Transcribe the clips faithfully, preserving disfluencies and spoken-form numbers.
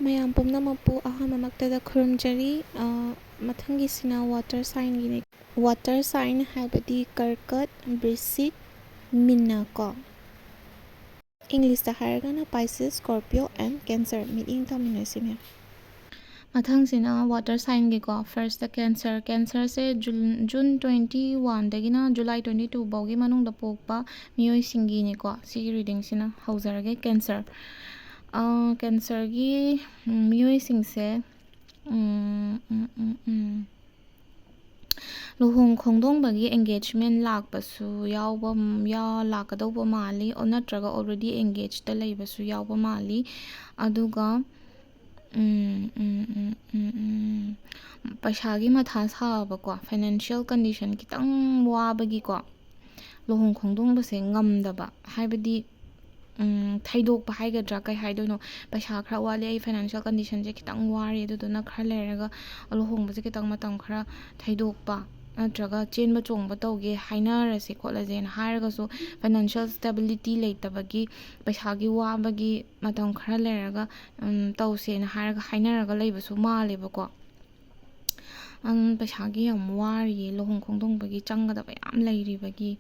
ꯃꯌꯥꯝ ꯄꯨꯝꯅꯃꯛꯄꯨ ꯑꯍꯥꯟꯕꯃꯛꯇꯗ ꯈꯨꯔꯨꯝꯖꯔꯤ꯫ ꯑ, ꯃꯊꯪꯒꯤꯁꯤꯅ water signꯒꯤꯅꯦ꯫ Water sign ꯍꯥꯏꯕꯗꯤ ꯀꯔꯀꯠ, ꯕ꯭ꯔꯤꯁꯤꯛ, ꯃꯤꯟꯅ ꯀꯣ꯫ Englishꯇ ꯍꯥꯏꯔꯒꯅ Pisces, Scorpio and Cancer꯫ ꯃꯤꯠꯌꯦꯡ ꯇꯥꯃꯤꯟꯅꯁꯤ ꯃꯌꯥꯝ꯫ ꯃꯊꯪꯁꯤꯅ water signꯒꯤꯀꯣ꯫ Firstꯇ Cancer꯫ Cancerꯁꯦ June, June twenty oneꯗꯒꯤꯅ July twenty two ꯐꯥꯎꯒꯤ ꯃꯅꯨꯡꯗ ꯄꯣꯛꯄ ꯃꯤꯑꯣꯏꯁꯤꯡꯒꯤꯅꯦꯀꯣ꯫ ꯁꯤꯒꯤ readingꯁꯤꯅ ꯍꯧꯖꯔꯒꯦ꯫ Cancer꯫ ꯑ, Cancerꯒꯤ, ꯎꯝ, ꯃꯤꯑꯣꯏꯁꯤꯡꯁꯦ, ꯎꯝ, ꯎꯝ, ꯎꯝ, ꯎꯝ꯫ ꯂꯨꯍꯣꯡ ꯈꯣꯡꯗꯣꯡꯕꯒꯤ engagement ꯂꯥꯛꯄꯁꯨ ꯌꯥꯎꯕ, ꯌꯥ-, ꯂꯥꯛꯀꯗꯧꯕ ꯃꯥꯜꯂꯤ, ꯑꯣ, ꯅꯠꯇ꯭ꯔꯒ already engageꯗ ꯂꯩꯕꯁꯨ ꯌꯥꯎꯕ ꯃꯥꯜꯂꯤ꯫ ꯑꯗꯨꯒ, ꯎꯝ, ꯎꯝ, ꯎꯝ, ꯎꯝ, ꯎꯝ, ꯄꯩꯁꯥꯒꯤ ꯃꯊꯥ ꯁꯥꯕꯀꯣ, financial condition ꯈꯤꯇꯪ ꯋꯥꯕꯒꯤꯀꯣ, ꯂꯨꯍꯣꯡ ꯈꯣꯡꯗꯣꯡꯕꯁꯦ ꯉꯝꯗꯕ, ꯍꯥꯏꯕꯗꯤ, ꯎꯝ, ꯊꯩꯗꯣꯛꯄ ꯍꯥꯏꯒꯗ꯭ꯔꯥ, ꯀꯩ ꯍꯥꯏꯗꯣꯏꯅꯣ, ꯄꯩꯁꯥ ꯈꯔ ꯋꯥꯠꯂꯤ, ꯑꯩ financial conditionꯁꯦ ꯈꯤꯇꯪ ꯋꯥꯔꯤ, ꯑꯗꯨꯗꯨꯅ ꯈꯔ ꯂꯩꯔꯒ ꯂꯨꯍꯣꯡꯕꯁꯦ ꯈꯤꯇꯪ ꯃꯇꯝ ꯈꯔ ꯊꯩꯗꯣꯛꯄ ꯅꯠꯇ꯭ꯔꯒ ꯆꯦꯟꯕ ꯆꯣꯡꯕ ꯇꯧꯒꯦ ꯍꯥꯏꯅꯔꯁꯦ ꯈꯣꯠꯂꯁꯦꯅ ꯍꯥꯏꯔꯒꯁꯨ, financial stability ꯂꯩꯇꯕꯒꯤ, ꯄꯩꯁꯥꯒꯤ ꯋꯥꯕꯒꯤ ꯃꯇꯝ ꯈꯔ ꯂꯩꯔꯒ, ꯎꯝ, ꯇꯧꯁꯦꯅ ꯍꯥꯏꯔꯒ ꯍꯥꯏꯅꯔꯒ ꯂꯩꯕꯁꯨ ꯃꯥꯜꯂꯦꯕꯀꯣ꯫ ꯎꯝ, ꯄꯩꯁꯥꯒꯤ ꯌꯥꯝ ꯋꯥꯔꯤꯌꯦ, ꯂꯨꯍꯣꯡ ꯈꯣꯡꯗꯣꯡꯕꯒꯤ ꯆꯪꯒꯗꯕ ꯌꯥꯝ ꯂꯩꯔꯤꯕꯒꯤ,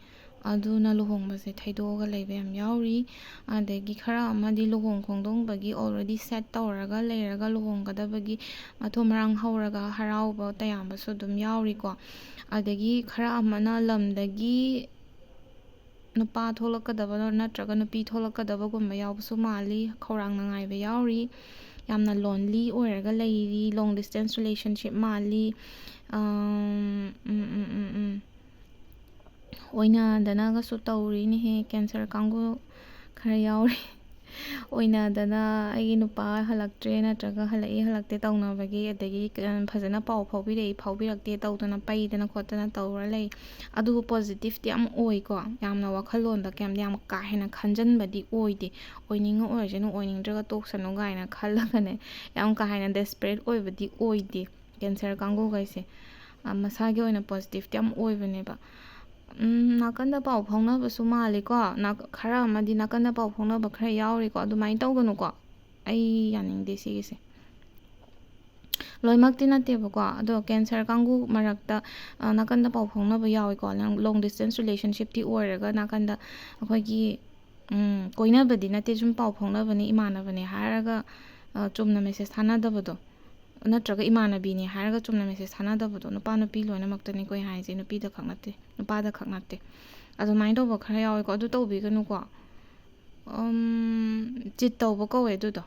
ꯑꯗꯨꯅ ꯂꯨꯍꯣꯡꯕꯁꯦ ꯊꯩꯗꯣꯛꯑꯒ ꯂꯩꯕ ꯌꯥꯝ ꯌꯥꯎꯔꯤ꯫ ꯑꯗꯒꯤ ꯈꯔ ꯑꯃꯗꯤ ꯂꯨꯍꯣꯡ ꯈꯣꯡꯗꯣꯡꯕꯒꯤ already set ꯇꯧꯔꯒ ꯂꯩꯔꯒ ꯂꯨꯍꯣꯡꯒꯗꯕꯒꯤ ꯃꯊꯣꯡ ꯃꯔꯥꯡ ꯍꯧꯔꯒ ꯍꯔꯥꯎꯕ ꯇꯌꯥꯝꯕꯁꯨ ꯑꯗꯨꯝ ꯌꯥꯎꯔꯤꯀꯣ꯫ ꯑꯗꯒꯤ ꯈꯔ ꯑꯃꯅ ꯂꯝꯗꯒꯤ ꯅꯨꯄꯥ ꯊꯣꯛꯂꯛꯀꯗꯕ ꯅꯠꯇ꯭ꯔꯒ ꯅꯨꯄꯤ ꯊꯣꯛꯂꯛꯀꯗꯕꯒꯨꯝꯕ ꯌꯥꯎꯕꯁꯨ ꯃꯥꯜꯂꯤ꯫ ꯈꯧꯔꯥꯡꯅ ꯉꯥꯏꯕ ꯌꯥꯎꯔꯤ꯫ ꯌꯥꯝꯅ lonely ꯑꯣꯏꯔꯒ ꯂꯩꯔꯤ꯫ Long distance relationship ꯃꯥꯜꯂꯤ꯫ ꯑꯝ, ꯎꯝ, ꯎꯝ, ꯎꯝ, ꯎꯝ꯫ ꯑꯣꯏꯅꯗꯅꯒꯁꯨ ꯇꯧꯔꯤꯅꯦꯍꯦ, Cancer ꯀꯥꯡꯕꯨ ꯈꯔ ꯌꯥꯎꯔꯤ꯫ ꯑꯣꯏꯅꯗꯅ ꯑꯩꯒꯤ ꯅꯨꯄꯥ ꯍꯜꯂꯛꯇ꯭ꯔꯦ ꯅꯠꯇ꯭ꯔꯒ ꯍꯜꯂꯛꯏ ꯍꯜꯂꯛꯇꯦ ꯇꯧꯅꯕꯒꯤ, ꯑꯗꯒꯤ, ꯑ, ꯐꯖꯅ ꯄꯥꯎ ꯐꯥꯎꯕꯤꯔꯛꯏ ꯐꯥꯎꯕꯤꯔꯛꯇꯦ ꯇꯧꯗꯅ ꯄꯩꯗꯅ ꯈꯣꯠꯇꯅ ꯇꯧꯔ ꯂꯩ꯫ ꯑꯗꯨꯕꯨ positiveꯇꯤ ꯌꯥꯝ ꯑꯣꯏꯀꯣ, ꯌꯥꯝꯅ ꯋꯥꯈꯜꯂꯣꯟꯗ ꯀꯩꯝꯇ ꯌꯥꯝ ꯀꯥ ꯍꯦꯟꯅ ꯈꯟꯖꯟꯕꯗꯤ ꯑꯣꯏꯗꯦ꯫ ꯑꯣꯏꯅꯤꯡꯉ ꯑꯣꯏꯔꯁꯅꯨ, ꯑꯣꯏꯅꯤꯡꯗ꯭ꯔꯒ ꯇꯣꯛꯁꯅꯨ ꯀꯥꯏꯅ ꯈꯜꯂꯒꯅꯦ, ꯌꯥꯝ ꯀꯥ ꯍꯦꯟꯅ desperate ꯑꯣꯏꯕꯗꯤ ꯑꯣꯏꯗꯦ꯫ Cancer ꯀꯥꯡꯕꯨꯈꯩꯁꯦ, ꯑ, ꯃꯁꯥꯒꯤ ꯑꯣꯏꯅ positiveꯇꯤ ꯌꯥꯝ ꯑꯣꯏꯕꯅꯦꯕ꯫ ꯎꯝ, ꯅꯥꯀꯟꯗ ꯄꯥꯎ ꯐꯥꯎꯅꯕꯁꯨ ꯃꯥꯜꯂꯤꯀꯣ꯫ ꯅꯥ-, ꯈꯔ ꯑꯃꯗꯤ ꯅꯥꯀꯟꯗ ꯄꯥꯎ ꯐꯥꯎꯅꯕ ꯈꯔ ꯌꯥꯎꯔꯤꯀꯣ꯫ ꯑꯗꯨꯃꯥꯏꯅ ꯇꯧꯒꯅꯨꯀꯣ꯫ ꯑꯩ ꯌꯥꯅꯤꯡꯗꯦ ꯁꯤꯒꯤꯁꯦ꯫ ꯂꯣꯏꯅꯃꯛꯇꯤ ꯅꯠꯇꯦꯕꯀꯣ, ꯑꯗꯣ cancer ꯀꯥꯡꯕꯨ ꯃꯔꯛꯇ, ꯑ, ꯅꯥꯀꯟꯗ ꯄꯥꯎ ꯐꯥꯎꯅꯕ ꯌꯥꯎꯋꯤꯀꯣ꯫ Long, long distance relationshipꯇꯤ ꯑꯣꯏꯔꯒ ꯅꯥꯀꯟꯗ ꯑꯩꯈꯣꯏꯒꯤ, ꯎꯝ, ꯀꯣꯏꯅꯕꯗꯤ ꯅꯠꯇꯦ, ꯁꯨꯝ ꯄꯥꯎ ꯐꯥꯎꯅꯕꯅꯤ, ꯏꯃꯥꯟꯅꯕꯅꯦ ꯍꯥꯏꯔꯒ, ꯑ, ꯆꯨꯝꯅ message ꯊꯥꯅꯗꯕꯗꯣ, ꯅꯠꯇ꯭ꯔꯒ ꯏꯃꯥꯟꯅꯕꯤꯅꯦ ꯍꯥꯏꯔꯒ ꯆꯨꯝꯅ message ꯊꯥꯅꯗꯕꯗꯣ꯫ ꯅꯨꯄꯥ ꯅꯨꯄꯤ ꯂꯣꯏꯅꯃꯛꯇꯅꯤꯀꯣ ꯑꯩ ꯍꯥꯏꯁꯦ, ꯅꯨꯄꯤꯗ ꯈꯛ ꯅꯠꯇꯦ, ꯅꯨꯄꯥꯗ ꯈꯛ ꯅꯠꯇꯦ꯫ ꯑꯗꯨꯃꯥꯏꯅ ꯇꯧꯕ ꯈꯔ ꯌꯥꯎꯋꯤꯀꯣ, ꯑꯗꯨ ꯇꯧꯕꯤꯒꯅꯨꯀꯣ꯫ ꯎꯝ, cheat ꯇꯧꯕ ꯀꯧꯋꯦ ꯑꯗꯨꯗꯣ꯫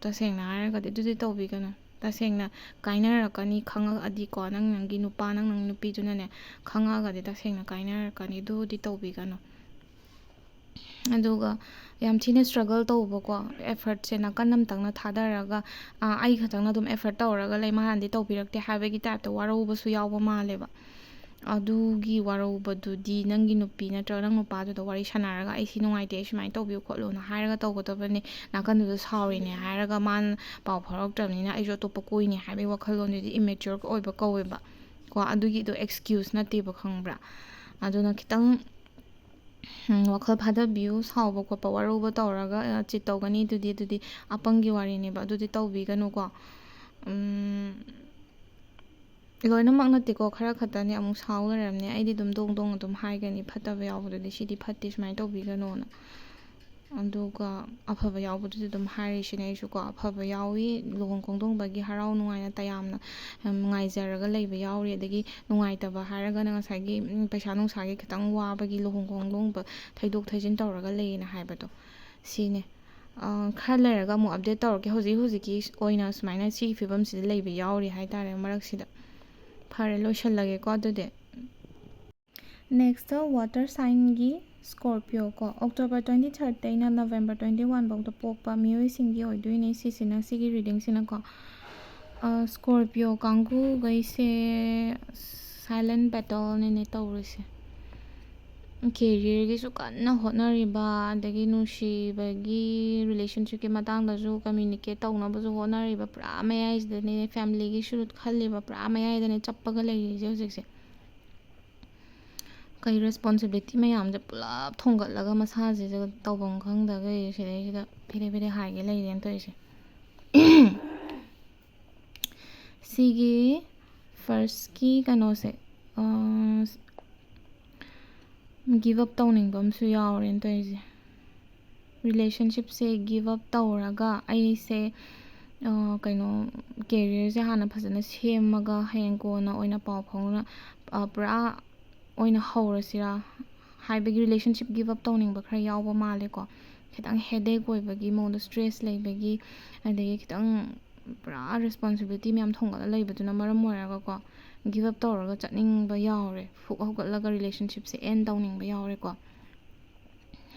ꯇꯁꯦꯡꯅ ꯍꯥꯏꯔꯒꯗꯤ ꯑꯗꯨꯗꯤ ꯇꯧꯕꯤꯒꯅꯨ꯫ ꯇꯁꯦꯡꯅ ꯀꯥꯏꯅꯔꯛꯀꯅꯤ ꯈꯪꯉꯛꯑꯗꯤꯀꯣ, ꯅꯪ ꯅꯪꯒꯤ ꯅꯨꯄꯥ, ꯅꯪ ꯅꯪ ꯅꯨꯄꯤꯗꯨꯅꯅꯦ, ꯈꯪꯉꯛꯑꯒꯗꯤ ꯇꯁꯦꯡꯅ ꯀꯥꯏꯅꯔꯛꯀꯅꯤ꯫ ꯑꯗꯨꯗꯤ ꯇꯧꯕꯤꯒꯅꯨ꯫ ꯑꯗꯨꯒ ꯌꯥꯝ ꯊꯤꯅ struggle ꯇꯧꯕꯀꯣ, effortꯁꯦ ꯅꯥꯀꯟ ꯑꯃꯇꯪꯅ ꯊꯥꯗꯔꯒ, ꯑꯥ, ꯑꯩ ꯈꯛꯇꯪꯅ ꯑꯗꯨꯝ effort ꯇꯧꯔꯒ ꯂꯩ, ꯃꯥꯅꯗꯤ ꯇꯧꯕꯤꯔꯛꯇꯦ ꯍꯥꯏꯕꯒꯤ typeꯇ ꯋꯥꯔꯧꯕꯁꯨ ꯌꯥꯎꯕ ꯃꯥꯜꯂꯦꯕ꯫ ꯑꯗꯨꯒꯤ ꯋꯥꯔꯧꯕꯗꯨꯗꯤ ꯅꯪꯒꯤ ꯅꯨꯄꯤ ꯅꯠꯇ꯭ꯔꯒ ꯅꯪ ꯅꯨꯄꯥꯗꯨꯗ ꯋꯥꯔꯤ ꯁꯥꯟꯅꯔꯒ, "ꯑꯩ ꯁꯤ ꯅꯨꯡꯉꯥꯏꯇꯦ, ꯑꯩ ꯁꯨꯃꯥꯏꯅ ꯇꯧꯕꯤꯌꯨ ꯈꯣꯠꯂꯨꯅ" ꯍꯥꯏꯔꯒ ꯇꯧꯒꯗꯕꯅꯦ꯫ ꯅꯥꯀꯟꯗꯨꯗ ꯁꯥꯎꯔꯤꯅꯦ ꯍꯥꯏꯔꯒ ꯃꯥꯅ ꯄꯥꯎ ꯐꯥꯎꯔꯛꯇ꯭ꯔꯕꯅꯤꯅ ꯑꯩꯁꯨ ꯑꯇꯣꯞꯄ ꯀꯣꯏꯅꯤ ꯍꯥꯏꯕꯒꯤ ꯋꯥꯈꯜꯂꯣꯟꯗꯨꯗꯤ immature ꯑꯣꯏꯕ ꯀꯧꯋꯦꯕ꯫ ꯀꯣ, ꯑꯗꯨꯒꯤꯗꯣ excuse ꯅꯠꯇꯦꯕ, ꯈꯪꯕ꯭ꯔꯥ? ꯑꯗꯨꯅ ꯈꯤꯇꯪ, ꯎꯝ, ꯋꯥꯈꯜ ꯐꯥꯗꯕꯤꯌꯨ꯫ ꯁꯥꯎꯕ ꯈꯣꯠꯄ, ꯋꯥꯔꯧꯕ ꯇꯧꯔꯒ, ꯑ, cheat ꯇꯧꯒꯅꯤ, ꯑꯗꯨꯗꯤ, ꯑꯗꯨꯗꯤ ꯑꯄꯪꯒꯤ ꯋꯥꯔꯤꯅꯦꯕ, ꯑꯗꯨꯗꯤ ꯇꯧꯕꯤꯒꯅꯨꯀꯣ꯫ ꯎꯝ, ꯂꯣꯏꯅꯃꯛ ꯅꯠꯇꯦꯀꯣ, ꯈꯔ ꯈꯛꯇꯅꯦ ꯑꯃꯨꯛ ꯁꯥꯎ ꯂꯩꯔꯝꯅꯦ꯫ ꯑꯩꯗꯤ ꯑꯗꯨꯝ ꯗꯣꯡ ꯗꯣꯡ ꯑꯗꯨꯝ ꯍꯥꯏꯒꯅꯤ, ꯐꯠꯇꯕ ꯌꯥꯎꯕꯗꯨꯗꯤ ꯁꯤꯗꯤ ꯐꯠꯇꯦ, ꯁꯨꯃꯥꯏꯅ ꯇꯧꯕꯤꯒꯅꯣꯅ꯫ ꯑꯗꯨꯒ ꯑꯐꯕ ꯌꯥꯎꯕꯗꯨꯗꯤ ꯑꯗꯨꯝ ꯍꯥꯏꯔꯤꯁꯤꯅꯦ ꯑꯩꯁꯨꯀꯣ꯫ ꯑꯐꯕ ꯌꯥꯎꯏ, ꯂꯨꯍꯣꯡ ꯈꯣꯡꯗꯣꯡꯕꯒꯤ ꯍꯔꯥꯎ ꯅꯨꯡꯉꯥꯏꯅ ꯇꯌꯥꯝꯅ, ꯌꯥꯝ ꯅꯨꯡꯉꯥꯏꯖꯔꯒ ꯂꯩꯕ ꯌꯥꯎꯔꯤ꯫ ꯑꯗꯒꯤ ꯅꯨꯡꯉꯥꯏꯇꯕ ꯍꯥꯏꯔꯒꯅ ꯉꯁꯥꯏꯒꯤ, ꯎꯝ, ꯄꯩꯁꯥ ꯅꯨꯡꯁꯥꯒꯤ ꯈꯤꯇꯪ ꯋꯥꯕꯒꯤ ꯂꯨꯍꯣꯡ ꯈꯣꯡꯗꯣꯡꯕ ꯊꯩꯗꯣꯛ ꯊꯩꯖꯤꯟ ꯇꯧꯔꯒ ꯂꯩꯌꯦꯅ ꯍꯥꯏꯕꯗꯣ, ꯁꯤꯅꯦ꯫ ꯑ, ꯈꯔ ꯂꯩꯔꯒ ꯑꯃꯨꯛ update ꯇꯧꯔꯛꯀꯦ꯫ ꯍꯧꯖꯤꯛ ꯍꯧꯖꯤꯛꯀꯤ ꯑꯣꯏꯅ ꯁꯨꯃꯥꯏꯅ ꯁꯤꯒꯤ ꯐꯤꯕꯝꯁꯤꯗ ꯂꯩꯕ ꯌꯥꯎꯔꯤ ꯍꯥꯏꯇꯥꯔꯦ ꯃꯔꯛꯁꯤꯗ꯫ ꯐꯔꯦ, ꯂꯣꯏꯁꯜꯂꯒꯦꯀꯣ ꯑꯗꯨꯗꯤ꯫ Next water signꯒꯤ Scorpio ꯀꯣ, October twenty thirdꯇꯩꯅ November twenty one ꯐꯥꯎꯗ ꯄꯣꯛꯄ ꯃꯤꯑꯣꯏꯁꯤꯡꯒꯤ ꯑꯣꯏꯗꯣꯏꯅꯦ ꯁꯤꯁꯤꯅ, ꯁꯤꯒꯤ readingꯁꯤꯅꯀꯣ꯫ ꯑ, Scorpio ꯀꯥꯡꯒꯨꯈꯩꯁꯦ silent battleꯅꯤꯅꯦ ꯇꯧꯔꯤꯁꯦ꯫ Careerꯒꯤꯁꯨ ꯀꯟꯅ ꯍꯣꯠꯅꯔꯤꯕ, ꯑꯗꯒꯤ ꯅꯨꯡꯁꯤꯕꯒꯤ relationshipꯀꯤ ꯃꯇꯥꯡꯗꯁꯨ communicate ꯇꯧꯅꯕꯁꯨ ꯍꯣꯠꯅꯔꯤꯕ, ꯄꯨꯔꯥ ꯃꯌꯥꯏꯁꯤꯗꯅꯦ, familyꯒꯤꯁꯨ ꯈꯜꯂꯤꯕ, ꯄꯨꯔꯥ ꯃꯌꯥꯏꯗꯅꯦ ꯆꯞꯄꯒ ꯂꯩꯔꯤꯁꯦ ꯍꯧꯖꯤꯛꯁꯦ꯫ ꯀꯩ responsibility ꯃꯌꯥꯝꯁꯦ ꯄꯨꯂꯞ ꯊꯣꯡꯒꯠꯂꯒ ꯃꯁꯥꯁꯤꯗ ꯇꯧꯐꯝ ꯈꯪꯗꯈꯩ ꯁꯤꯗꯩꯁꯤꯗ ꯐꯦꯔꯦ ꯐꯦꯔꯦ ꯍꯥꯏꯒꯦ ꯂꯩꯔꯦꯅ ꯇꯧꯔꯤꯁꯦ꯫ ꯁꯤꯒꯤ firstꯀꯤ ꯀꯩꯅꯣꯁꯦ, give up ꯇꯧꯅꯤꯡꯕ ꯑꯃꯁꯨ ꯌꯥꯎꯔꯦꯅ ꯇꯧꯔꯤꯁꯦ꯫ Relationshipꯁꯦ give up ꯇꯧꯔꯒ ꯑꯩꯁꯦ, ꯑ, ꯀꯩꯅꯣ, careerꯁꯦ ꯍꯥꯟꯅ ꯐꯖꯅ ꯁꯦꯝꯃꯒ ꯍꯌꯦꯡ ꯀꯣꯟꯅ ꯑꯣꯏꯅ ꯄꯥꯎ ꯐꯥꯎꯅ, ꯑ, ꯄꯨꯔꯥ ꯑꯣꯏꯅ ꯍꯧꯔꯁꯤꯔꯥ ꯍꯥꯏꯕꯒꯤ relationship give up ꯇꯧꯅꯤꯡꯕ ꯈꯔ ꯌꯥꯎꯕ ꯃꯥꯜꯂꯦꯀꯣ꯫ ꯈꯤꯇꯪ headache ꯑꯣꯏꯕꯒꯤ ꯃꯑꯣꯡꯗ, stress ꯂꯩꯕꯒꯤ, ꯑꯗꯒꯤ ꯈꯤꯇꯪ ꯄꯨꯔꯥ responsibility ꯃꯌꯥꯝ ꯊꯣꯡꯒꯠꯂ ꯂꯩꯕꯗꯨꯅ ꯃꯔꯝ ꯑꯣꯏꯔꯒꯀꯣ, give up ꯇꯧꯔꯒ ꯆꯠꯅꯤꯡꯕ ꯌꯥꯎꯔꯦ꯫ ꯐꯨꯛ ꯍꯧꯒꯠꯂꯒ relationshipꯁꯦ end ꯇꯧꯅꯤꯡꯕ ꯌꯥꯎꯔꯦꯀꯣ꯫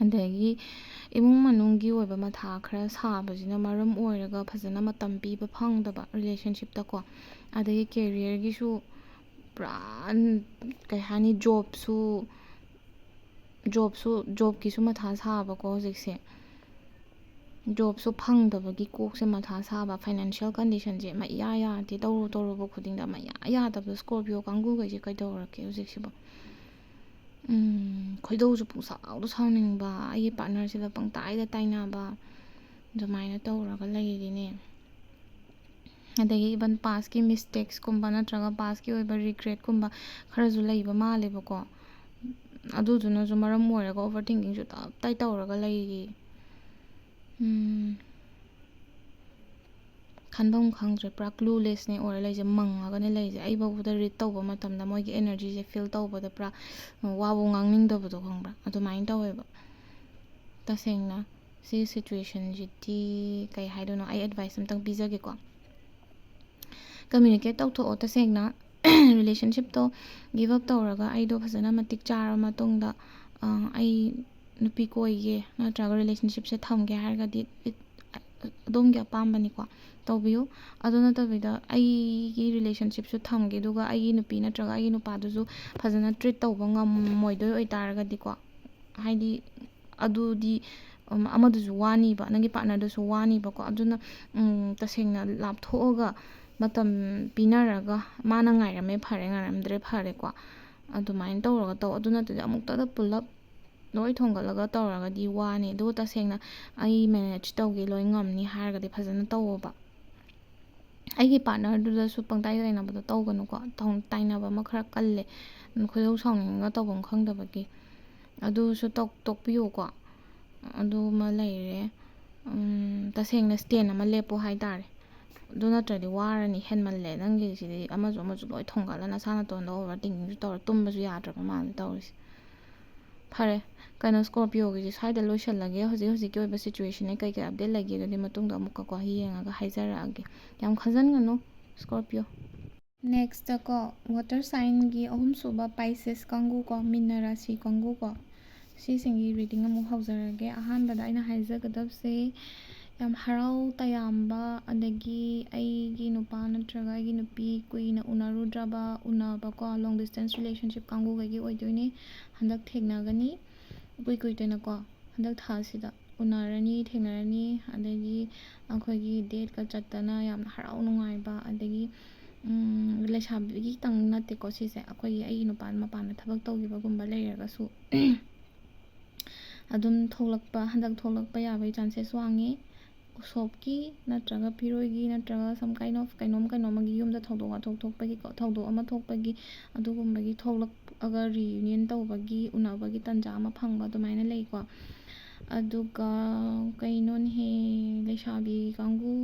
ꯑꯗꯒꯤ ꯏꯃꯨꯡ ꯃꯅꯨꯡꯒꯤ ꯑꯣꯏꯕ ꯃꯊꯥ ꯈꯔ ꯁꯥꯕꯁꯤꯅ ꯃꯔꯝ ꯑꯣꯏꯔꯒ ꯐꯖꯅ ꯃꯇꯝ ꯄꯤꯕ ꯐꯪꯗꯕ relationshipꯇꯀꯣ꯫ ꯑꯗꯒꯤ careerꯒꯤꯁꯨ ꯄꯨꯔꯥ, ꯀꯩ ꯍꯥꯏꯅꯤ, jobꯁꯨ, jobꯁꯨ, jobꯀꯤꯁꯨ ꯃꯊꯥ ꯁꯥꯕꯀꯣ ꯍꯧꯖꯤꯛꯁꯦ꯫ Jobꯁꯨ ꯐꯪꯗꯕꯒꯤ ꯀꯣꯛꯁꯦ ꯃꯊꯥ ꯁꯥꯕ, financial conditionꯁꯦ ꯃꯩꯌꯥ ꯌꯥꯗꯦ, ꯇꯧꯔꯨ ꯇꯧꯔꯨꯕ ꯈꯨꯗꯤꯡꯗ ꯃꯩꯌꯥ ꯌꯥꯗꯕꯗꯣ꯫ Scorpio ꯀꯥꯡꯕꯨꯈꯩꯁꯦ ꯀꯩꯗꯧꯔꯒꯦ ꯍꯧꯖꯤꯛꯁꯤꯕꯣ? ꯎꯝ, ꯈꯣꯏꯗꯧꯁꯨ ꯄꯨꯡꯁꯥꯎꯗ ꯁꯥꯎꯅꯤꯡꯕ, ꯑꯩꯒꯤ partnerꯁꯤꯗ ꯄꯪꯇꯥꯏꯗ ꯇꯥꯏꯅꯕ, ꯑꯗꯨꯃꯥꯏꯅ ꯇꯧꯔꯒ ꯂꯩꯔꯤꯅꯦ꯫ ꯑꯗꯒꯤ even pastꯀꯤ mistakesꯀꯨꯝꯕ ꯅꯠꯇ꯭ꯔꯒ pastꯀꯤ ꯑꯣꯏꯕ regretꯀꯨꯝꯕ ꯈꯔꯁꯨ ꯂꯩꯕ ꯃꯥꯜꯂꯦꯕꯀꯣ꯫ ꯑꯗꯨꯗꯨꯅꯁꯨ ꯃꯔꯝ ꯑꯣꯏꯔꯒ overthinkingꯁꯨ ꯇꯞ ꯇꯥꯏ ꯇꯧꯔꯒ ꯂꯩꯔꯤ꯫ ꯎꯝ, ꯈꯟꯐꯝ ꯈꯪꯗ꯭ꯔꯦ, ꯄꯨꯔꯥ cluelessꯅꯦ ꯑꯣꯏꯔ ꯂꯩꯁꯦ, ꯃꯪꯉꯒꯅꯦ ꯂꯩꯁꯦ꯫ ꯑꯩ ꯐꯥꯎꯕꯗ read ꯇꯧꯕ ꯃꯇꯝꯗ ꯃꯣꯏꯒꯤ energyꯁꯦ feel ꯇꯧꯕꯗ ꯄꯨꯔꯥ ꯋꯥꯕꯨ ꯉꯥꯡꯅꯤꯡꯗꯕꯗꯣ, ꯈꯪꯕ꯭ꯔꯥ? ꯑꯗꯨꯃꯥꯏꯅ ꯇꯧꯋꯦꯕ꯫ ꯇꯁꯦꯡꯅ ꯁꯤ situationꯁꯤꯗꯤ ꯀꯩ ꯍꯥꯏꯗꯣꯏꯅꯣ, ꯑꯩ advice ꯑꯝꯇꯪ ꯄꯤꯖꯒꯦꯀꯣ꯫ Communicate ꯇꯧꯊꯣꯛꯑꯣ ꯇꯁꯦꯡꯅ꯫ Relationshipꯇꯣ give up ꯇꯧꯔꯒ ꯑꯩꯗꯣ ꯐꯖꯅ ꯃꯇꯤꯛ ꯆꯥꯔꯕ ꯃꯇꯨꯡꯗ, ꯑ, ꯑꯩ ꯅꯨꯄꯤ ꯀꯣꯏꯒꯦ ꯅꯠꯇ꯭ꯔꯒ relationshipꯁꯦ ꯊꯝꯒꯦ ꯍꯥꯏꯔꯒꯗꯤ, it-, ꯑꯗꯣꯝꯒꯤ ꯑꯄꯥꯝꯕꯅꯤꯀꯣ, ꯇꯧꯕꯤꯌꯨ꯫ ꯑꯗꯨ ꯅꯠꯇꯕꯤꯗ ꯑꯩꯒꯤ relationshipꯁꯨ ꯊꯝꯒꯦ, ꯑꯗꯨꯒ ꯑꯩꯒꯤ ꯅꯨꯄꯤ ꯅꯠꯇ꯭ꯔꯒ ꯑꯩꯒꯤ ꯅꯨꯄꯥꯗꯨꯁꯨ ꯐꯖꯅ treat ꯇꯧꯕ ꯉꯝꯃꯣꯏꯗꯣꯏ ꯑꯣꯏꯇꯥꯔꯒꯗꯤꯀꯣ, ꯍꯥꯏꯗꯤ ꯑꯗꯨꯗꯤ, ꯎꯝ, ꯑꯃꯗꯨꯁꯨ ꯋꯥꯅꯤꯕ, ꯅꯪꯒꯤ partnerꯗꯨꯁꯨ ꯋꯥꯅꯤꯕꯀꯣ꯫ ꯑꯗꯨꯅ, ꯎꯝ, ꯇꯁꯦꯡꯅ ꯂꯥꯞꯊꯣꯛꯑꯒ ꯃꯇꯝ ꯄꯤꯅꯔꯒ, ꯃꯥꯅ ꯉꯥꯏꯔꯝꯃꯦ ꯐꯔꯦ, ꯉꯥꯏꯔꯝꯗ꯭ꯔꯦ ꯐꯔꯦꯀꯣ, ꯑꯗꯨꯃꯥꯏꯅ ꯇꯧꯔꯒ ꯇꯧ꯫ ꯑꯗꯨ ꯅꯠꯇ꯭ꯔꯗꯤ ꯑꯃꯨꯛꯇꯗ ꯄꯨꯂꯞ ꯂꯣꯏ ꯊꯣꯡꯒꯠꯂꯒ ꯇꯧꯔꯒꯗꯤ ꯋꯥꯅꯤ꯫ ꯑꯗꯨꯒ ꯇꯁꯦꯡꯅ "ꯑꯩ ꯃꯦꯅꯦꯖ ꯇꯧꯒꯦ, ꯂꯣꯏ ꯉꯝꯅꯤ" ꯍꯥꯏꯔꯒꯗꯤ ꯐꯖꯅ ꯇꯧꯋꯣꯕ꯫ ꯑꯩꯒꯤ ꯄꯥꯔꯠꯅꯔꯗꯨꯗꯁꯨ ꯄꯪꯇꯥꯏ ꯇꯥꯏꯅꯕꯗꯣ ꯇꯧꯒꯅꯨꯀꯣ꯫ ꯇꯥꯏꯅꯕ ꯑꯃ ꯈꯔ ꯀꯜꯂꯦ, ꯈꯣꯏꯗꯧ ꯁꯥꯎꯅꯤꯡꯉꯒ ꯇꯧꯐꯝ ꯈꯪꯗꯕꯒꯤ꯫ ꯑꯗꯨꯁꯨ ꯇꯣꯛꯄꯤꯌꯨꯀꯣ꯫ ꯑꯗꯨꯃ ꯂꯩꯔꯦ꯫ ꯇꯁꯦꯡꯅ ꯁ꯭ꯇꯦꯟ ꯑꯃ ꯂꯦꯞꯄꯣ ꯍꯥꯏꯇꯥꯔꯦ꯫ ꯑꯗꯨ ꯅꯠꯇ꯭ꯔꯗꯤ ꯋꯥꯔꯅꯤ, ꯍꯦꯟꯃꯜꯂꯦ꯫ ꯅꯪꯒꯤꯁꯤꯗꯤ ꯑꯃꯁꯨ ꯑꯃꯁꯨ ꯂꯣꯏ ꯊꯣꯡꯒꯠꯂ ꯅꯁꯥ ꯅꯇꯣꯟꯗ ꯑꯣꯚꯔ ꯊꯤꯡꯀꯤꯡꯁꯨ ꯇꯧꯔ ꯇꯨꯝꯕꯁꯨ ꯌꯥꯗ꯭ꯔꯕ ꯃꯥꯜꯂꯦ ꯇꯧꯔꯤꯁꯦ꯫ ꯐꯔꯦ, ꯀꯩꯅꯣ, ꯁ꯭ꯀꯣꯔꯄꯤꯌꯣꯒꯤꯁꯦ ꯁ꯭ꯋꯥꯏꯗ ꯂꯣꯏꯁꯤꯜꯂꯒꯦ꯫ ꯍꯧꯖꯤꯛ ꯍꯧꯖꯤꯛꯀꯤ ꯑꯣꯏꯕ ꯁꯤꯆꯨꯋꯦꯁꯟꯁꯦ ꯀꯩ ꯀꯩ ꯑꯞꯗꯦꯠ ꯂꯩꯒꯦ ꯑꯗꯨꯗꯤ ꯃꯇꯨꯡꯗ ꯑꯃꯨꯛꯀꯀꯣ ꯌꯦꯡꯉꯒ ꯍꯥꯏꯖꯔꯛꯑꯒꯦ꯫ ꯌꯥꯝ ꯈꯟꯖꯟꯒꯅꯨ, ꯁ꯭ꯀꯣꯔꯄꯤꯌꯣ꯫ ꯅꯦꯛꯁꯇꯀꯣ, ꯋꯥꯇꯔ ꯁꯥꯏꯟꯒꯤ ꯑꯍꯨꯝꯁꯨꯕ ꯄꯥꯏꯁꯦꯁ ꯀꯥꯡꯒꯨꯀꯣ, ꯃꯤꯟꯅ ꯔꯥꯁꯤ ꯀꯥꯡꯒꯨꯀꯣ, ꯁꯤꯁꯤꯡꯒꯤ ꯔꯤꯗꯤꯡ ꯑꯃꯨꯛ ꯍꯧꯖꯔꯒꯦ꯫ ꯑꯍꯥꯟꯕꯗ ꯑꯩꯅ ꯍꯥꯏꯖꯒꯗꯕꯁꯦ, ꯌꯥꯝ ꯍꯔꯥꯎ ꯇꯌꯥꯝꯕ, ꯑꯗꯒꯤ ꯑꯩꯒꯤ ꯅꯨꯄꯥ ꯅꯠꯇ꯭ꯔꯒ ꯑꯩꯒꯤ ꯅꯨꯄꯤ ꯀꯨꯏꯅ ꯎꯅꯔꯨꯗ꯭ꯔꯕ, ꯎꯅꯕꯀꯣ, ꯂꯣꯡ ꯗꯤꯁꯇꯦꯟꯁ ꯔꯤꯂꯦꯁꯟꯁꯤꯞ ꯀꯥꯡꯒꯨꯈꯩꯒꯤ ꯑꯣꯏꯗꯣꯏꯅꯦ꯫ ꯍꯟꯗꯛ ꯊꯦꯡꯅꯒꯅꯤ, ꯏꯀꯨꯏ ꯀꯨꯏꯗꯅꯀꯣ, ꯍꯟꯗꯛ ꯊꯥꯁꯤꯗ ꯎꯅꯔꯅꯤ, ꯊꯦꯡꯅꯔꯅꯤ꯫ ꯑꯗꯒꯤ ꯑꯩꯈꯣꯏꯒꯤ ꯗꯦꯠꯀ ꯆꯠꯇꯅ ꯌꯥꯝꯅ ꯍꯔꯥꯎ ꯅꯨꯡꯉꯥꯏꯕ, ꯑꯗꯒꯤ, ꯎꯝ, ꯂꯩꯁꯥꯕꯤꯒꯤꯇꯪ ꯅꯠꯇꯦꯀꯣ ꯁꯤꯁꯦ, ꯑꯩꯈꯣꯏꯒꯤ, ꯑꯩꯒꯤ ꯅꯨꯄꯥ ꯃꯄꯥꯟꯗ ꯊꯕꯛ ꯇꯧꯈꯤꯕꯒꯨꯝꯕ ꯂꯩꯔꯒꯁꯨ ꯑꯗꯨꯝ ꯊꯣꯛꯂꯛꯄ, ꯍꯟꯗꯛ ꯊꯣꯛꯂꯛꯄ ꯌꯥꯕꯒꯤ ꯆꯥꯟꯁꯦꯁ ꯋꯥꯡꯉꯤ꯫ ꯎꯁꯣꯞꯀꯤ ꯅꯠꯇ꯭ꯔꯒ ꯐꯤꯔꯣꯏꯒꯤ ꯅꯠꯇ꯭ꯔꯒ some kind of ꯀꯩꯅꯣꯝ ꯀꯩꯅꯣꯝꯃꯒꯤ ꯌꯨꯝꯗ ꯊꯧꯗꯣꯛ ꯋꯥꯊꯣꯛ ꯊꯣꯛꯄꯒꯤꯀꯣ, ꯊꯧꯗꯣꯛ ꯑꯃ ꯊꯣꯛꯄꯒꯤ ꯑꯗꯨꯒꯨꯝꯕꯒꯤ ꯊꯣꯛꯂꯛꯑꯒ ꯔꯤꯌꯨꯅꯤꯌꯟ ꯇꯧꯕꯒꯤ, ꯎꯅꯕꯒꯤ ꯇꯥꯟꯖꯥ ꯑꯃ ꯐꯪꯕ ꯑꯗꯨꯃꯥꯏꯅ ꯂꯩꯀꯣ꯫ ꯑꯗꯨꯒ ꯀꯩꯅꯣꯅꯦꯍꯦ, ꯂꯩꯁꯥꯕꯤ ꯀꯥꯡꯒꯨ,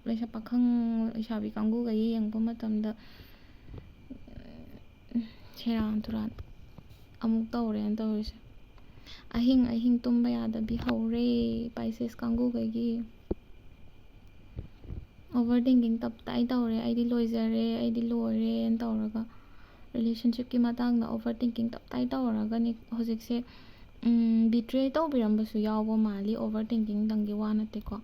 ꯂꯩꯁꯥ ꯄꯥꯈꯪ, ꯂꯩꯁꯥꯕꯤ ꯀꯥꯡꯒꯨꯒ ꯌꯦꯡꯕ ꯃꯇꯝꯗ, ꯁꯦꯔꯥꯟ ꯇꯨꯔꯥꯟ ꯑꯃꯨꯛ ꯇꯧꯔꯦꯅ ꯇꯧꯔꯤꯁꯦ꯫ ꯑꯍꯤꯡ ꯑꯍꯤꯡ ꯇꯨꯝꯕ ꯌꯥꯗꯕꯤ ꯍꯧꯔꯦ ꯄꯥꯏꯁꯦꯁ ꯀꯥꯡꯒꯨꯈꯩꯒꯤ꯫ ꯑꯣꯚꯔ ꯊꯤꯡꯀꯤꯡ ꯇꯞꯇꯥꯏ ꯇꯧꯔꯦ, "ꯑꯩꯗꯤ ꯂꯣꯏꯖꯔꯦ, ꯑꯩꯗꯤ ꯂꯣꯏꯔꯦꯅ" ꯇꯧꯔꯒ꯫ ꯔꯤꯂꯦꯁꯟꯁꯤꯞꯀꯤ ꯃꯇꯥꯡꯗ ꯑꯣꯚꯔ ꯊꯤꯡꯀꯤꯡ ꯇꯞꯇꯥꯏ ꯇꯧꯔꯒꯅꯤ ꯍꯧꯖꯤꯛꯁꯦ꯫ ꯕꯤꯇ꯭ꯔꯦ ꯇꯧꯕꯤꯔꯝꯕꯁꯨ ꯌꯥꯎꯕ ꯃꯥꯜꯂꯤ, ꯑꯣꯚꯔ ꯊꯤꯡꯀꯤꯡꯗꯪꯒꯤ ꯋꯥ ꯅꯠꯇꯦꯀꯣ꯫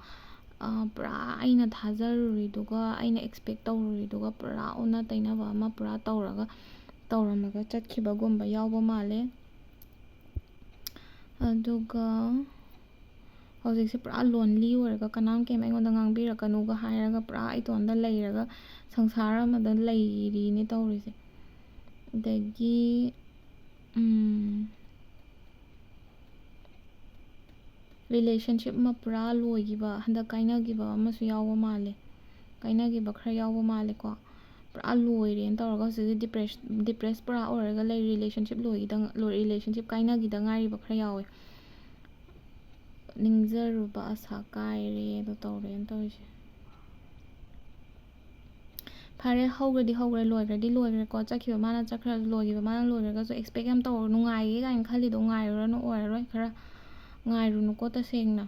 ꯄꯨꯔꯥ ꯑꯩꯅ ꯊꯥꯖꯔꯨꯔꯤꯗꯨꯒ, ꯑꯩꯅ ꯑꯦꯛꯁꯄꯦꯛ ꯇꯧꯔꯨꯔꯤꯗꯨꯒ ꯄꯨꯔꯥ ꯑꯣꯟꯅ ꯇꯩꯅꯕ ꯑꯃ ꯄꯨꯔꯥ ꯇꯧꯔꯒ, ꯇꯧꯔꯝꯃꯒ ꯆꯠꯈꯤꯕꯒꯨꯝꯕ ꯌꯥꯎꯕ ꯃꯥꯜꯂꯦ꯫ ꯑꯗꯨꯒ ꯍꯧꯖꯤꯛꯁꯦ ꯄꯨꯔꯥ ꯂꯣꯟꯂꯤ ꯑꯣꯏꯔꯒ, "ꯀꯅꯥꯝ ꯀꯩꯝ ꯑꯩꯉꯣꯟꯗ ꯉꯥꯡꯕꯤꯔꯛꯀꯅꯨꯒ" ꯍꯥꯏꯔꯒ ꯄꯨꯔꯥ ꯏꯇꯣꯝꯗ ꯂꯩꯔꯒ ꯁꯪꯁꯥꯔ ꯑꯃꯗ ꯂꯩꯔꯤꯅꯦ ꯇꯧꯔꯤꯁꯦ꯫ ꯑꯗꯒꯤ relationship ꯑꯃ ꯄꯨꯔꯥ ꯂꯣꯏꯈꯤꯕ, ꯍꯟꯗꯛ ꯀꯥꯏꯅꯈꯤꯕ ꯑꯃꯁꯨ ꯌꯥꯎꯕ ꯃꯥꯜꯂꯦ꯫ ꯀꯥꯏꯅꯈꯤꯕ ꯈꯔ ꯌꯥꯎꯕ ꯃꯥꯜꯂꯦꯀꯣ꯫ ꯄꯨꯔꯥ ꯂꯣꯏꯔꯦꯅ ꯇꯧꯔꯒ ꯍꯧꯖꯤꯛ depress depress ꯄꯨꯔꯥ ꯑꯣꯏꯔꯒ ꯂꯩ꯫ Relationship ꯂꯣꯏꯈꯤꯗ relationship ꯀꯥꯏꯅꯈꯤꯗ ꯉꯥꯏꯔꯤꯕ ꯈꯔ ꯌꯥꯎꯋꯦ꯫ ꯅꯤꯡꯖꯔꯨꯕ ꯑꯁꯥ ꯀꯥꯏꯔꯦ ꯑꯗꯣ ꯇꯧꯔꯦꯅ ꯇꯧꯔꯤꯁꯦ꯫ ꯐꯔꯦ, ꯍꯧꯈ꯭ꯔꯗꯤ ꯍꯧꯈ꯭ꯔꯦ, ꯂꯣꯏꯈ꯭ꯔꯗꯤ ꯂꯣꯏꯈ꯭ꯔꯦꯀꯣ꯫ ꯆꯠꯈꯤꯕ ꯃꯥꯅ ꯆꯠꯈ꯭ꯔꯁꯨ, ꯂꯣꯏꯈꯤꯕ ꯃꯥꯅ ꯂꯣꯏꯈ꯭ꯔꯒꯁꯨ expect ꯌꯥꯝ ꯇꯧꯔꯨ꯫ ꯅꯨꯡꯉꯥꯏꯒꯦ ꯀꯥꯏꯅ ꯈꯜꯂꯤꯗꯣ ꯉꯥꯏꯔꯨꯔꯅꯨ, ꯑꯣꯏꯔꯔꯣꯏ꯫ ꯈꯔ ꯉꯥꯏꯔꯨꯅꯨꯀꯣ꯫ ꯇꯁꯦꯡꯅ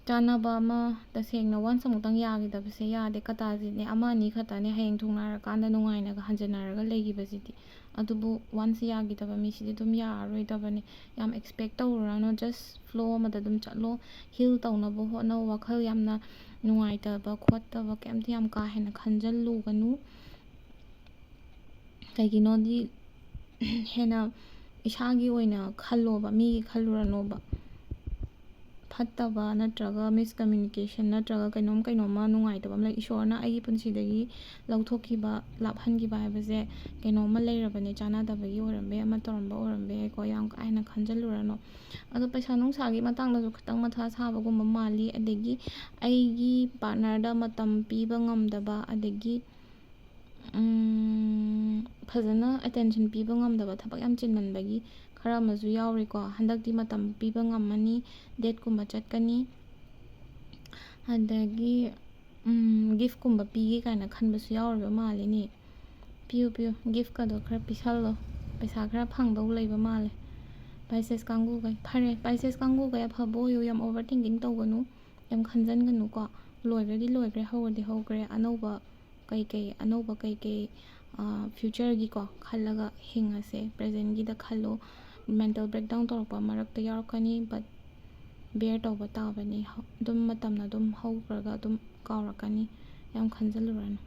ꯆꯥꯟꯅꯕ ꯑꯃ, ꯇꯁꯦꯡꯅ once ꯑꯃꯨꯛꯇꯪ ꯌꯥꯈꯤꯗꯕꯁꯦ ꯌꯥꯗꯦ꯫ ꯀꯇꯥꯖꯤꯠꯅꯦ, ꯑꯃ ꯑꯅꯤ ꯈꯛꯇꯅꯦ, ꯍꯌꯦꯡ ꯊꯨꯡꯅꯔꯀꯥꯟꯗ ꯅꯨꯡꯉꯥꯏꯅꯒ ꯍꯟꯖꯟꯅꯔꯒ ꯂꯩꯈꯤꯕꯁꯤꯗꯤ꯫ ꯑꯗꯨꯕꯨ once ꯌꯥꯈꯤꯗꯕ ꯃꯤꯁꯤꯗꯤ ꯑꯗꯨꯝ ꯌꯥꯔꯔꯣꯏꯗꯕꯅꯦ꯫ ꯌꯥꯝ expect ꯇꯧꯔꯨꯔꯅꯨ, just flow ꯑꯃꯗ ꯑꯗꯨꯝ ꯆꯠꯂꯣ꯫ Heal ꯇꯧꯅꯕ ꯍꯣꯠꯅꯧ꯫ ꯋꯥꯈꯜ ꯌꯥꯝꯅ ꯅꯨꯡꯉꯥꯏꯇꯕ ꯈꯣꯠꯇꯕ ꯀꯩꯝꯇ ꯌꯥꯝ ꯀꯥ ꯍꯦꯟꯅ ꯈꯟꯖꯜꯂꯨꯒꯅꯨ꯫ ꯀꯩꯒꯤꯅꯣꯗꯤ ꯍꯦꯟꯅ ꯏꯁꯥꯒꯤ ꯑꯣꯏꯅ ꯈꯜꯂꯣꯕ, ꯃꯤꯒꯤ ꯈꯜꯂꯨꯔꯅꯣꯕ꯫ ꯐꯠꯇꯕ ꯅꯠꯇ꯭ꯔꯒ miscommunication ꯅꯠꯇ꯭ꯔꯒ ꯀꯩꯅꯣꯝ ꯀꯩꯅꯣꯝꯃ ꯅꯨꯡꯉꯥꯏꯇꯕ ꯑꯃ ꯂꯩ, ꯏꯁꯣꯔꯅ ꯑꯩꯒꯤ ꯄꯨꯟꯁꯤꯗꯒꯤ ꯂꯧꯊꯣꯛꯈꯤꯕ, ꯂꯥꯞꯍꯟꯈꯤꯕ ꯍꯥꯏꯕꯁꯦ ꯀꯩꯅꯣꯝꯃ ꯂꯩꯔꯕꯅꯦ, ꯆꯥꯟꯅꯗꯕꯒꯤ ꯑꯣꯏꯔꯝꯕ ꯌꯥꯏ, ꯑꯃ ꯇꯧꯔꯝꯕ ꯑꯣꯏꯔꯝꯕ ꯌꯥꯏꯀꯣ, ꯌꯥꯝ ꯀꯥ ꯍꯦꯟꯅ ꯈꯟꯖꯜꯂꯨꯔꯅꯨ꯫ ꯑꯗꯣ ꯄꯩꯁꯥ ꯅꯨꯡꯁꯥꯒꯤ ꯃꯇꯥꯡꯗꯁꯨ ꯈꯤꯇꯪ ꯃꯊꯥ ꯁꯥꯕꯒꯨꯝꯕ ꯃꯥꯜꯂꯤ, ꯑꯗꯒꯤ ꯑꯩꯒꯤ partnerꯗ ꯃꯇꯝ ꯄꯤꯕ ꯉꯝꯗꯕ, ꯑꯗꯒꯤ ꯐꯖꯅ attention ꯄꯤꯕ ꯉꯝꯗꯕ, ꯊꯕꯛ ꯌꯥꯝ ꯆꯤꯟꯃꯟꯕꯒꯤ ꯈꯔ ꯑꯃꯁꯨ ꯌꯥꯎꯔꯤꯀꯣ꯫ ꯍꯟꯗꯛꯇꯤ ꯃꯇꯝ ꯄꯤꯕ ꯉꯝꯃꯅꯤ, dateꯀꯨꯝꯕ ꯆꯠꯀꯅꯤ꯫ ꯑꯗꯒꯤ giftꯀꯨꯝꯕ ꯄꯤꯒꯦ ꯀꯥꯏꯅ ꯈꯟꯕꯁꯨ ꯌꯥꯎꯔꯤꯕ ꯃꯥꯜꯂꯤꯅꯦ꯫ ꯄꯤꯌꯨ ꯄꯤꯌꯨ, giftꯀꯗꯣ ꯈꯔ ꯄꯤꯁꯜꯂꯣ꯫ ꯄꯩꯁꯥ ꯈꯔ ꯐꯪꯗꯧ ꯂꯩꯕ ꯃꯥꯜꯂꯦ꯫ Pisces ꯀꯥꯡꯒꯨꯈꯩ, ꯐꯔꯦ, Pisces ꯀꯥꯡꯒꯨꯈꯩ ꯑꯐꯕ ꯑꯣꯏꯌꯨ, ꯌꯥꯝ over thinking ꯇꯧꯒꯅꯨ, ꯌꯥꯝ ꯈꯟꯖꯟꯒꯅꯨꯀꯣ꯫ ꯂꯣꯏꯈ꯭ꯔꯗꯤ ꯂꯣꯏꯈ꯭ꯔꯦ, ꯍꯧꯔꯗꯤ ꯍꯧꯈ꯭ꯔꯦ꯫ ꯑꯅꯧꯕ ꯀꯩꯀꯩ, ꯑꯅꯧꯕ ꯀꯩꯀꯩ futureꯒꯤꯀꯣ ꯈꯜꯂꯒ ꯍꯤꯡꯉꯁꯦ꯫ Presentꯒꯤꯗ ꯈꯜꯂꯣ꯫ Mental breakdown ꯇꯧꯔꯛꯄ ꯃꯔꯛꯇ ꯌꯥꯎꯔꯛꯀꯅꯤ, but bear ꯇꯧꯕ ꯇꯥꯕꯅꯤ꯫ ꯑꯗꯨꯝ ꯃꯇꯝꯅ ꯑꯗꯨꯝ ꯍꯧꯈ꯭ꯔꯒ ꯑꯗꯨꯝ ꯀꯥꯎꯔꯛꯀꯅꯤ꯫ ꯌꯥꯝ ꯈꯟꯖꯜꯂꯨꯔꯅꯨ꯫